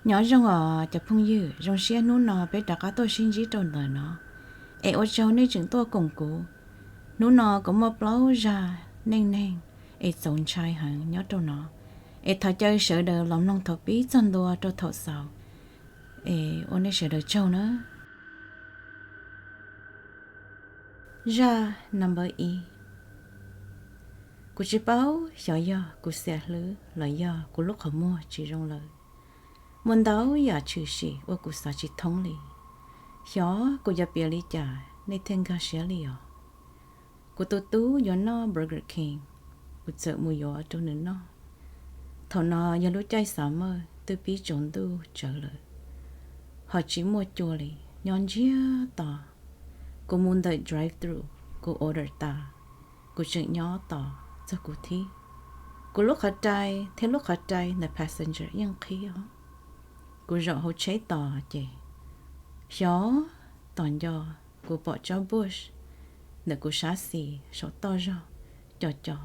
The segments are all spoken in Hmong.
Nyob zoo os cov phooj ywg, zoo siab hnub no peb rov qab tuaj sib ntsib rau ntawm no, es ua tsaug nej tseem tuaj koom kuv. Hnub no kuv muaj plaub zaj neej neeg es txaus ntshai heev nyob rau no, es thov caw sawv daws los mloog thaum pib txog ntua rau thaum xaus, es ua nej sawv daws tsaug na. Zaj number ib. Kuv tsis paub xyov yog kuv xiam hlwb los yog kuv lub qhov muag tsis zoo lawm. Muaj ntau yam tshwm sim uas kuv xav tsis thoob li. Xyov kuv yuav piav li cas nej thiaj nkag siab li os. Kuv tus tub yuav noj Burger King, kuv txawm mus yuav rau nws noj. Thaum no yog lub caij summer twb pib tsaus ntuj tsawv lawm, ho tsis muaj cua li, nyob ntsiag to. Kuv mus ntawm drive-thru, kuv order tas, kuv tseem nyob tos txog kuv thib. Kuv lub qhov rai thiab lub qhov rai ntawm passenger yeej qhib os. Kuv zaum hauv tsheb tos ces xyov tos nco kuv pom tsob bush ntawm kuv sab xis saum toj zog co co,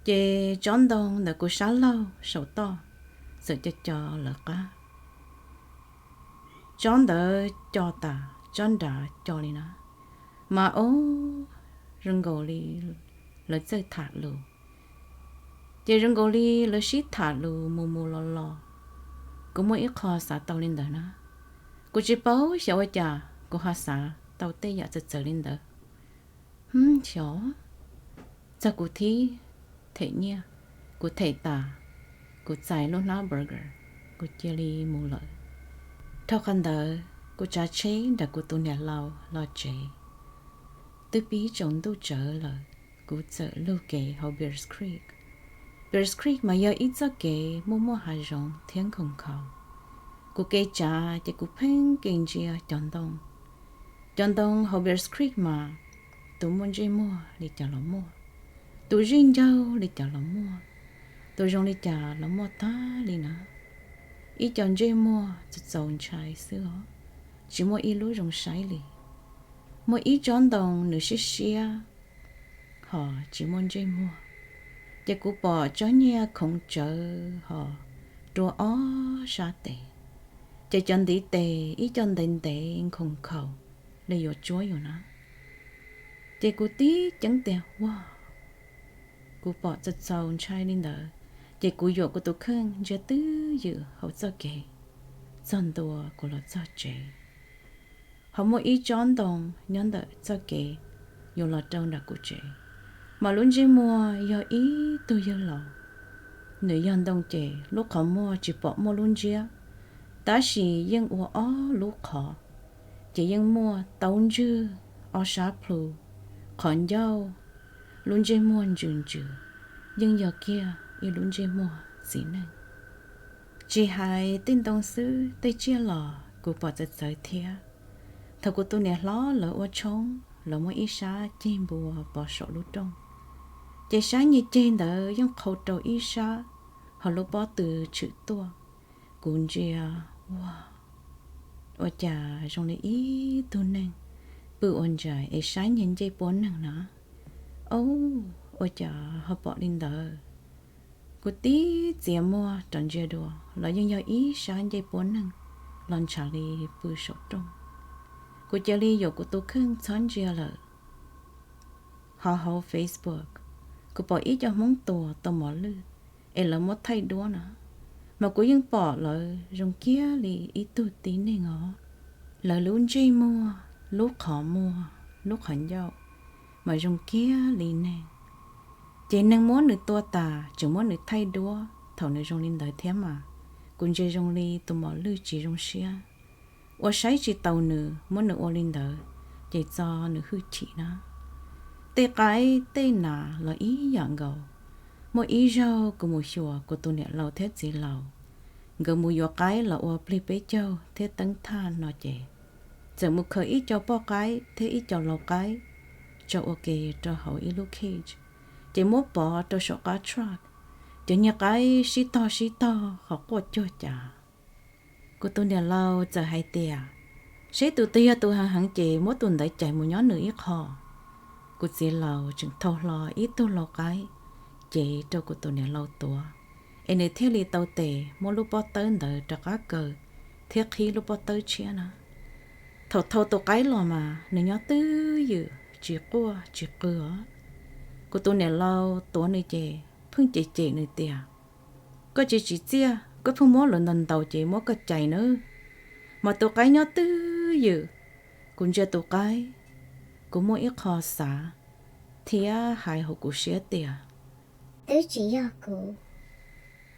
ces tsob ntoo ntawm kuv sab laug saum toj txawm co co lawv qab. Tsob ntawd co tas tsob nrad co li na, mas ob, zoo nkaus li lawv txawj tham lus. Ces zoo nkaus li lawv sib tham lus mus mus los los, kuv muaj ib qho xav tau li ntawd na. Kuv tsis paub xyov ua cas kuv ho xav tau tej yam txawv txawv li ntawd. Hm, xyov, txog kuv thib them nyiaj, kuv them tas, kuv txais lub hnab burger, kuv cia li mus lawm. Dhau qhov ntawd kuv tsav tsheb nrog kuv tus niam laus los tsev. Twb pib tsaus ntuj tsawv lawm, kuv txawm lug kev hauv Bears Creek. Bears Creek mas yog ib txoj kev muaj muaj hav zoov thiab nkhaus nkhaus. Kuv kev tsav ces kuv pheej kev ntsia cov ntoo. Cov ntoo hauv Bears Creek mas tus muaj ntsej muag li cas los muaj, tus zij ncaug li cas los muaj, tus zoo li cas los muaj tag li na. Ib co ntsej muag txaus txaus ntshai xwb os, tsis muaj ib lub zoo saib li. Muaj ib tsob ntoo nws siab siab, ho tsis muaj ntsej muag, ces kuv pom tsob nyiaj khoov tsawv ho rua ob sab tes, ces cov ntiv tes ib co ntev ntev nkhaus nkhaus li yuav tsuab yus na. Ces kuv tib ceeb tias, Wow! Kuv pom txaus txaus ntshai li ntawd, ces kuv yuam kuv tus kheej ntsia twj ywm hauv txoj kev txog ntua kuv los txog tsev. Ho muaj ib tsob ntoo nyob ntawm txoj kev yuav los rau nram kuv tsev, mas lub ntsej muag yog ib tug yawg laus. Nws yog ntoo ces lub qhov muag tsis pom muaj lub ntsiab, tab sis yeej ua ob lub qhov, ces yeej muaj taub ntswg, ob sab plhu, qhov ncauj, lub ntsej muag ntsws ntsws, yeej yog kiag ib lub ntsej muag txiv neej. Tsis hais tej ntoo xwb, tej tsiaj los kuv pom txawv txawv thiab. Thaum kuv tus niam hlob lawv ua tshoob, lawv muab ib sab ceg npua pov saum lub rooj, ces sab nyias ceg ntawd yeej qhau rau ib sab, ho lub pob tw tshwm tuaj. Kuv ntsia, ua, ua cas zoo li ib tug neeg pw ua ntsais es saib nyias ncej puab neeg na. Au, ua cas ho pom li ntawd? Kuv tib txiav muag rov ntsia dua los yeej yog ib sab ncej puab neeg los ntshav li pw saum rooj. Kuv cia li yuam kuv tus kheej txhob ntsia lawm. Ho hauv Facebook, kuv pom ib co Hmoob tuag tau mos lwj es lawv muab thaij duab na, mas kuv yeej pom lawv zoo kiag li ib tug tib neeg os. Lawv lub ntsej muag, lub qhov muag, lub qhov ncauj mas zoo kiag li neeg. Ces neeg muab nws tua tas tseem muab nws thaij duab thaum nws zoo li ntawd thiab mas, kuv ntsia zoo li tus mos lwj tsis zoo siab, ua saib tsis taus nws, muab nws ua li ntawd ces txo nws hwj chim na. Tej qaib tej nas los ib yam nkaus. Muaj ib zaug kuv mus xyuas kuv tus niam laus thiab txiv laus, nkawd mus yuav qaib los ua plig peb caug thiab teeb thaj no ces, txawm mus khaws ib co poj qaib thiab ib co lau qaib tso ua ke rau hauv ib lub cage, ces muab pov rau saum qab truck. Cov niag qaib sib tog sib tog ho quaj cuag cas. Kuv tus niam laus txawm hais tias, seb tus twg yog tus heev heev ces muab tus ntawd cais mus nyob nws ib qho. Kuv txiv laus tseem thau hlo ib tug lau qaib cev rau kuv tus niam laus tuav, es nws thiaj li tau tes muab lub pob tawb ntawd rov qab kaw thiab qhib lub pob tawb tshiab na. Thaum thau tus qaib los mas nws nyob twj ywm tsis quaj tsis qw os. Kuv tus niam laus tuav nws ces pheej cem cem nws tias, koj tsis tsim txiaj, koj pheej muab lawv ntaus ntaus ces muab koj cais nawb. Mas tus qaib nyob twj ywm, kuv ntsia tus qaib, kuv muaj ib qho xav thiab hais hauv kuv siab tias, twb tsis yog kuv.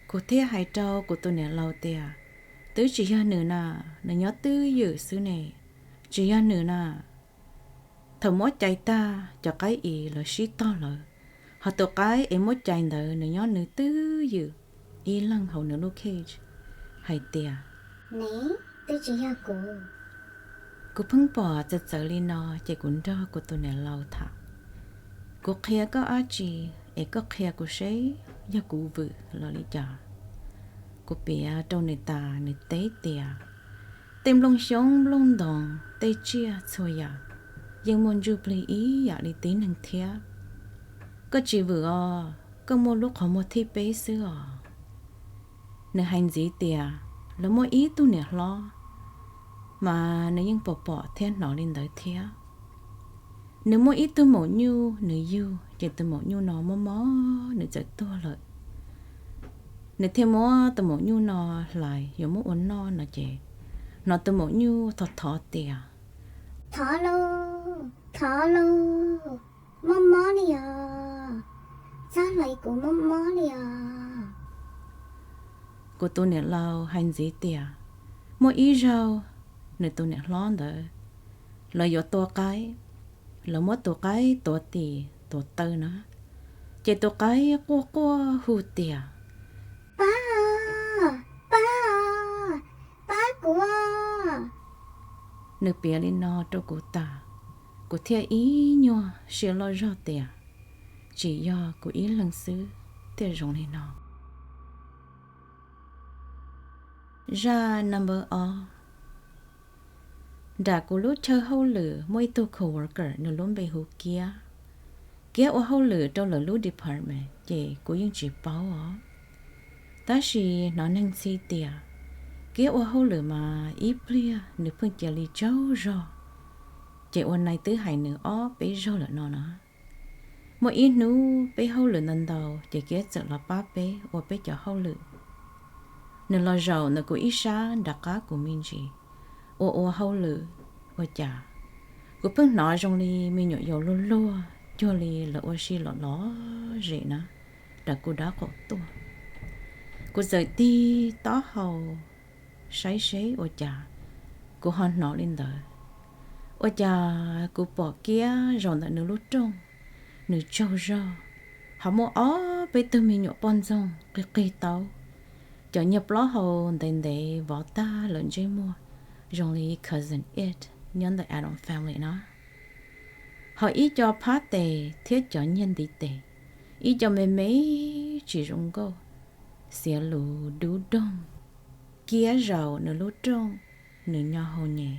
Kuv thiaj hais rau kuv tus niam laus tias, twb tsis yog nws na, nws nyob twj ywm xwb ne, tsis yog nws na. Thaum muab cais tag cov qaib ib lawv sib tog lawm, ho tus qaib es muab cais ntawd nws nyob nws twj ywm ib leeg hauv nws lub cage hais tias, ne, twb tsis yog kuv. Kuv pheej pom txawv txawv li no ces kuv nrog kuv tus niam laus tham, kuv qhia koj dab tsi es koj qhia kuv seb yog kuv vwm los li cas. Kuv piav rau nws tas nws teb tias, tej nplooj xyoob nplooj ntoos tej tsiaj txhua yam yeej muaj ntsuj plig ib yam li tib neeg thiab. Koj tsis vwm os, koj muaj lub qhov muag thib peb xwb os. Nws hais ntxiv tias, lawv muaj ib tug niam hlob, mas nws yeej pom pom thiab hnov li ntawd thiab. Nws muaj ib tug maum nyuj nws yug ces tus maum nyuj no mob mob nws txawm tuag lawm. Nws thiaj muab tus maum nyuj no hlais yuav muab ua noj no ces hnov tus maum nyuj thov thov tias, thov lauj, thov lauj, mob mob li os, txhob hlais kuv, mob mob li os. Kuv tus niam laus hais ntxiv tias, muaj ib zaug nws tus niam hlob ntawd lawv yuav tua qaib, lawv muab tus qaib tuav tis tuav taw na, ces tus qaib quaj quaj hu tias, pab, pab, pab kuv. Nws piav li no rau kuv tas, kuv thiaj ib nyuag sia loj zog tias, tsis yog kuv ib leeg xwb thiaj zoo li no. Zaj number ob. Nram kuv lub chaw hauj lwm muaj ib tug coworker nws lub npe hu Kiab. Kiab ua hauj lwm rau lawv lub department ces kuv yeej tsis paub os. Tab sis hnov neeg ntxhi tias Kiab ua hauj lwm mas ib pliag nws pheej cia li tsaug zog, ces ua neej twb hais nws ob peb zaug lawm no na. Muaj ib hnub peb hauj lwm ntau ntau ces Kiab txawm los pab peb ua peb cov hauj lwm. Nws los zaum ntawm kuv ib sab nram qab kuv me ntsis, ua ua hauj lwm, ua cas kuv pheej hnov zoo li me nyuam yaus luag luag cuag li lawv ua si lom lom zem na, nram kuv dab qaum tuaj. Kuv txawm tig taub hau saib seb ua cas kuv ho hnov li ntawd. Ua cas kuv pom Kiab zaum ntawm nws lub rooj, nws tsaug zog, ho muaj ob peb tug me nyuam poj ntxoog qig qig taub, cov nyiag plaub hau ntev ntev vov tag lawm ntsej muag zoo li Cousin It nyob ntawm Addams Family na. Ho ib co phab tes thiab cov nyiag ntiv tes, ib co me me tsis zoo nkauj, xiav lus dub doog. Kiab zaum nws lub rooj, nws nyo hau nyem.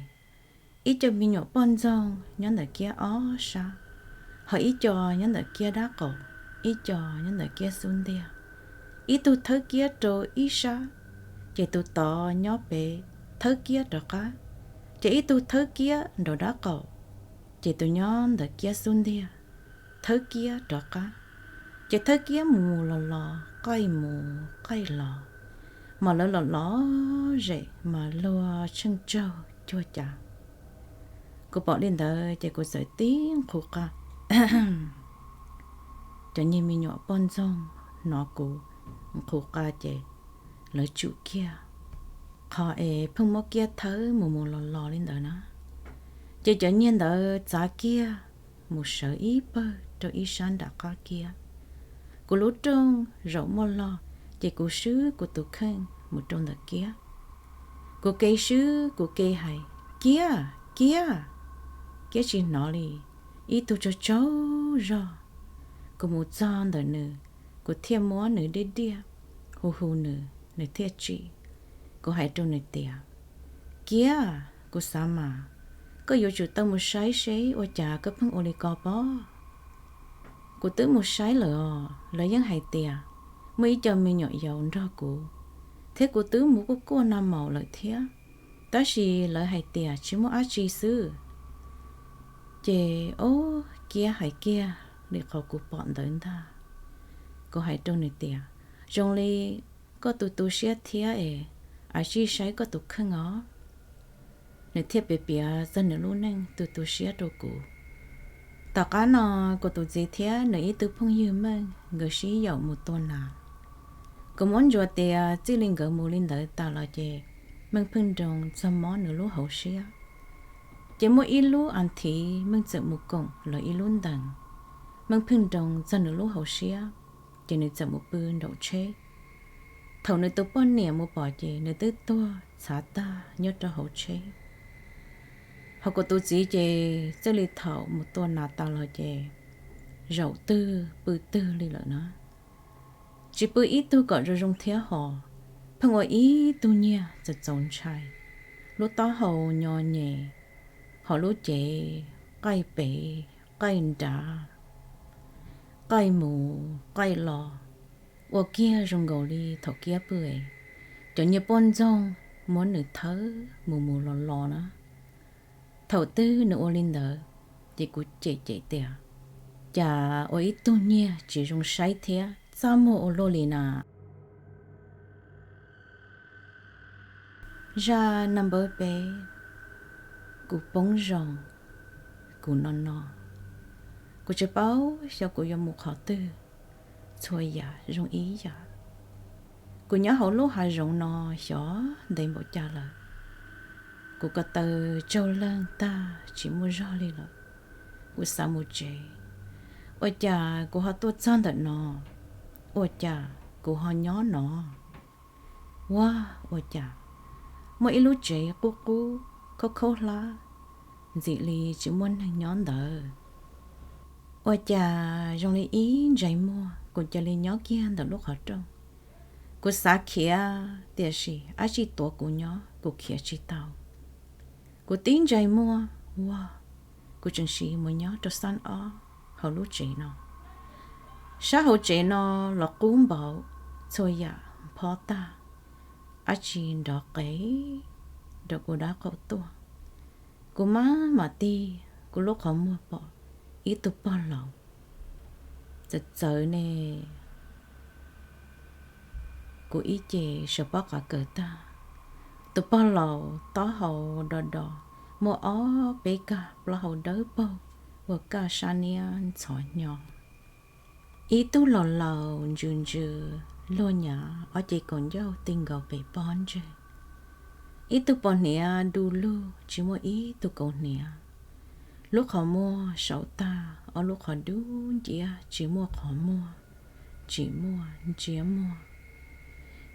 Ib co me nyuam poj ntxoog nyob ntawm Kiab ob sab, ho ib co nyob ntawm Kiab dab qaum, ib co nyob ntawm Kiab xub ntiag. Ib tug thawb Kiab rau ib sab, ces tus tod nyob pem thawb Kiab rov qab, ces ib tug thawb Kiab nraum dab qaum, ces tus nyob ntawm Kiab xub ntiag thawb Kiab rov qab, ces thawb Kiab mus mus los los, qaij mus qaij los, mas lawv los lom zem mas luag tsheej tsaug cuag cas. Kuv pom li ntawd ces kuv txawm tib nqhuv qa. Cov niag me nyuam poj ntxoog hnov kuv nqhuv qa ces lawv tsum kiag qhov es pheej muab Kiab thawb mus mus los los li ntawd na. Ces cov niag ntawd txav kiag mus sawv ib pawg rau ib sab nram qab Kiab. Kuv lub rooj zaum muaj log, ces kuv swb kuv tus kheej mus rau ntawm Kiab. Kuv ke swb kuv ke hais, Kiab, Kiab! Kiab tsis hnov li, ib tug tsaug tsaug zog. Kuv mus txog ntawm nws, kuv thiaj muab nws diaj diaj, hu hu nws, nws thiaj tsim. Kuv hais rau nws tias, Kiab, kuv xav mas koj yuav tsum tau mus saib seb ua cas koj pheej ua li ko pob. Kuv twb mus saib lawm os, lawv yeej hais tias muaj ib co me nyuam yaus nrog kuv, thiab kuv twb mus kuaj kuaj nag maum lawm thiab, tab sis lawv hais tias tsis muaj dab tsi xwb. Ces ob kiab hais kiag li qhov kuv pom ntawd ntag. Kuv hais rau nws tias, zoo li koj tu tu siab thiab es, av tsij saib koj tus kheej os. Nws thiaj piav piav txog nws lub neej tu tu siab rau kuv. Tom qab no kuv tus txiv thiab nws ib tug phooj ywg Meej nkawd sib yaum mus tua nas. Kuv muab ntsuas tias txij li nkawd mus li ntawd tas los ces Meej pheej nroo txog mob nws lub hauv siab. Ces muaj ib lub as thiv Meej txawm mus koom lawv ib lub ntees, Meej pheej nroo txog nws lub hauv siab, ces nws txawm mus pw nraum tsheb. Thaum nws tus poj niam mus pom ces nws twb tuag txhav tag nyob rau hauv tsheb. Ho kuv tus txiv ces txij li thaum mus tua nas tas los ces zaum twg pw twg li lawm na. Tsis pw ib tug kom zoo zoo thiab hos, pheej ua ib tug nyiag txaus txaus ntshai, lub taub hau nyo nyem, ho lub cev qaij pem qaij nrad, qaij mus qaij los, ua kiag zoo nkaus li thaum kiab pw es cov nyiag poj ntxoog muab nws thawb mus mus los los na. Thaum twg nws ua li ntawd, ces kuv cem cem tias, cas ua ib tug nyiag tsis zoo saib thiab txaj muag ua luaj li na. Zaj number peb, kuv poob zoo, kuv no no. Kuv tsis paub xyov kuv yuav mus qhov twg, txhua yam zoo ib yam. Kuv nyob hauv lub hav zoov no xyov ntev npaum cas lawm. Kuv ko taw tsaug leeg tag tsis muaj zog li lawm. Kuv xav mus tsev. Ua cas kuv ho tuaj txog ntawm no? Ua cas kuv ho nyob no? Ua, ua cas muaj ib lub tsev qub qub khaub khaub hlab, ntxim li tsis muaj neeg nyob ntawd? Ua cas zoo li ib ntsais muag kuv cia li nyob kiag ntawm lub qhov rooj? Kuv xav khiav tiam sis dab tsi tuav kuv nyob kuv khiav tsis tau. Kuv tib ntsais muag, ua, kuv tseem sim mus nyob rau xab ob hauv lub tsev no. Sab hauv tsev no los qub npaum, txhua yam phob tag, dab tsi nrov qev rau kuv dab qaum tuaj. Kuv maj mam tig kuv lub qhov muag pom ib tug pog laus txawv txawv ne. Kuv ib ce sawv pob qav kaws tag. Tus pog laus taub hau do do, muaj ob peb kag plaub hau dawb paug ua kaj sab niab ntxhov hnyo. Ib tug laus laus ntsws ntsws luag nyav ob ce kaum ncauj ti nkaus pem pob ntseg. Ib tug pos hniav du lug tsis muaj ib tug kaus hniav. Lub qhov muag saum tag, ob lub qhov dub nciab tsis muaj qhov muag, tsis muaj ntsiab muag.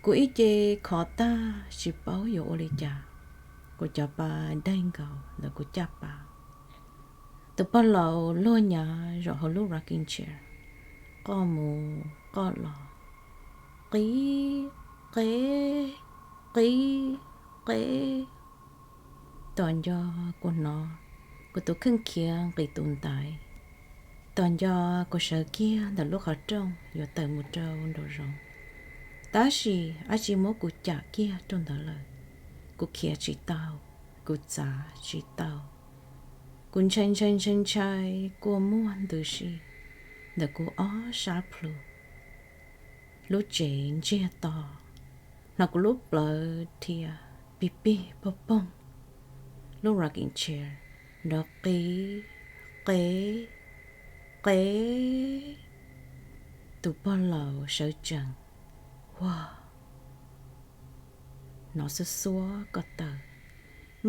Kuv ib ce khov tag tsis paub yuav ua li cas, kuv cov pa daig nkaus ntawm kuv caj pas. Tus pog laus luag nyav zaum hauv lub rocking chair, qoj mus qoj los, qib, qeb, qib, qeb. Tom nco kuv hnov kuv tus kheej khiav nqis tus ntaiv. Tom nco kuv sawv kiag ntawm lub qhov rooj yuav tawm mus rau nraum zoov, tab sis dab tsi muab kuv cam kiag rau ntawd lawm. Kuv khiav tsis tau, kuv txav tsis tau. Kuv ntshai ntshai ntshai ntshai kua muag ntws si ntawm kuv ob sab plhu. Lub tsev ntsiag to, hnov kuv lub plawv dhia pig pig poog poog. Lub rocking chair nrov qib, qeb, qeb. Tus pog laus sawv tsees, ua, hnov xuab xuab ko taw,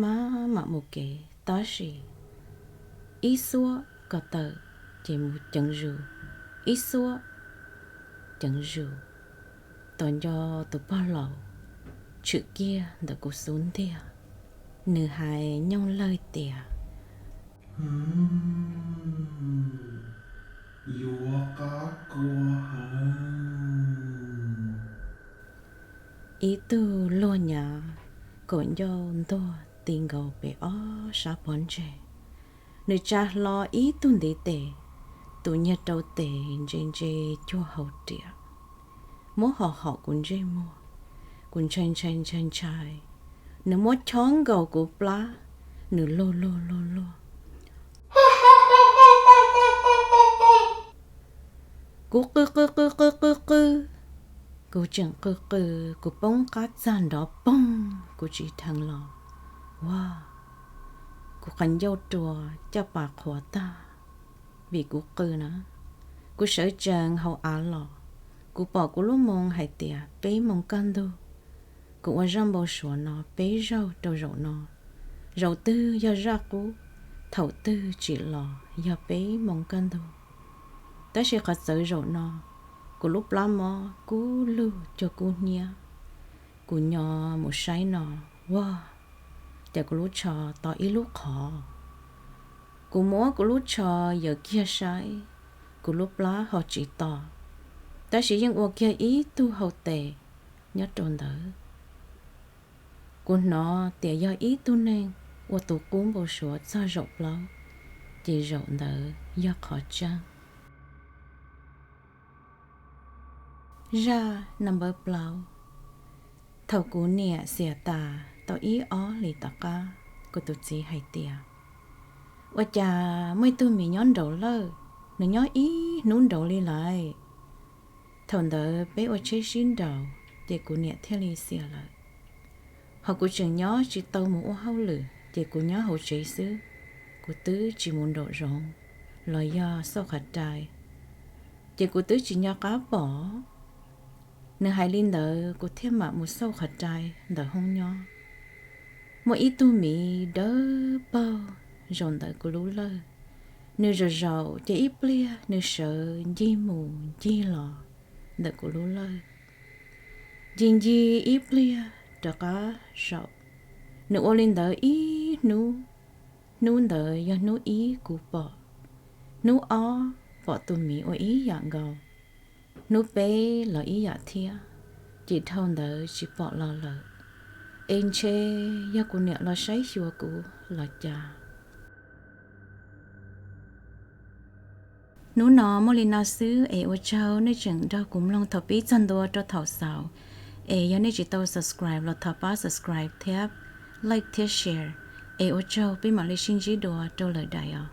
maj mam mus kev tab sis ib xuab ko taw ces mus ceev zus, ib xuab ceev zus. Tom nco tus pog laus tshwm kiag ntawm kuv xub ntiag, nws hais nyooj lawg tias, yuav qab kua heev. Ib tug luag nyav kaum ncauj ntuag ti nkaus pem ob sab pob ntseg. Nws tsa hlo ib tug ntiv tes, tus nyiag rau tes ntse ntse cuag hauv riam. muab hom hom kuv ntsej muag. Kuv ntshai ntshai ntshai ntshai, nws muab chob nkaus kuv plab, nws luag luag luag luag. Kuv qw qw qw qw qw qw, kuv tseem qw qw, kuv poob qab txag nrov poog, kuv tsis dheev los. Ua, kuv qhov ncauj rua caj pas qhuav tag vim kuv qw na. Kuv sawv tsees hauv av los, kuv pom kuv lub moo hais tias peb moos kaj ntug. Kuv ua zaj npau suav no peb zaug rau zaum no. Zaum twg yog zaj qub, thaum twg tsim los yog peb moos kaj ntug. Tab sis qhov txawv zaum no, kuv lub plab mob kub lug cuag kub hnyiab. Kuv nyo mus saib no, ua cas kuv lub tsho to ib lub qhov. Kuv muab kuv lub tsho yawm kiag saib, kuv lub plab ho tsis to, tab sis yeej ua kiag ib tug hau tes nyob rau ntawd. Kuv hnov tias yog ib tug neeg ua tus qub npau suav txog zaum plaub, ces zaum ntawd yog qhov tseeb. Zaj number plaub. Thaum kuv niam xiam tas tau ib ob hlis tom qab, kuv tus txiv hais tias, ua cas muaj ib tug miv nyob nraud lawm, nws nyob ib hnub nraud li lawm. Thaum ntawd peb ua tsheb sib nraus, ces kuv niam thiaj li xiam lawm. Hos kuv tseem nyob tsis tau mus ua hauj lwm, ces kuv nyob hauv tsev xwb, kuv twb tsis mus nraum zoov los yog xauj qhov rai, ces kuv twb tsis nco qab pom. Nws hais li ntawd kuv thiaj mam mus xauj qhov rai ntawm hoob nyob. Muaj ib tug miv dawb paug zaum ntawm kuv lub lawj. Nws zaum zaum ces ib pliag nws sawv ncig mus ncig los ntawm kuv lub lawj, ncig ncig ib pliag rov qab zaum. Nws ua li ntawd ib hnub. Hnub ntawd yog hnub ib kuv pom. Hnub ob pom tus miv ua ib yam nkaus. Hnub peb los ib yam thiab, ces dhau ntawd tsis pom los lawm. Es ntshe yog kuv niam los saib xyuas kuv los cas. Hnub no muaj li no xwb es ua tsaug nej tseem nrog kuv mloog thaum pib txog ntua rau thaum xaus. Es yog nej tsis tau subscribe los thov pab subscribe thiab like thiab share. Es ua tsaug, peb mam li sib ntsib dua rau lwm daim os.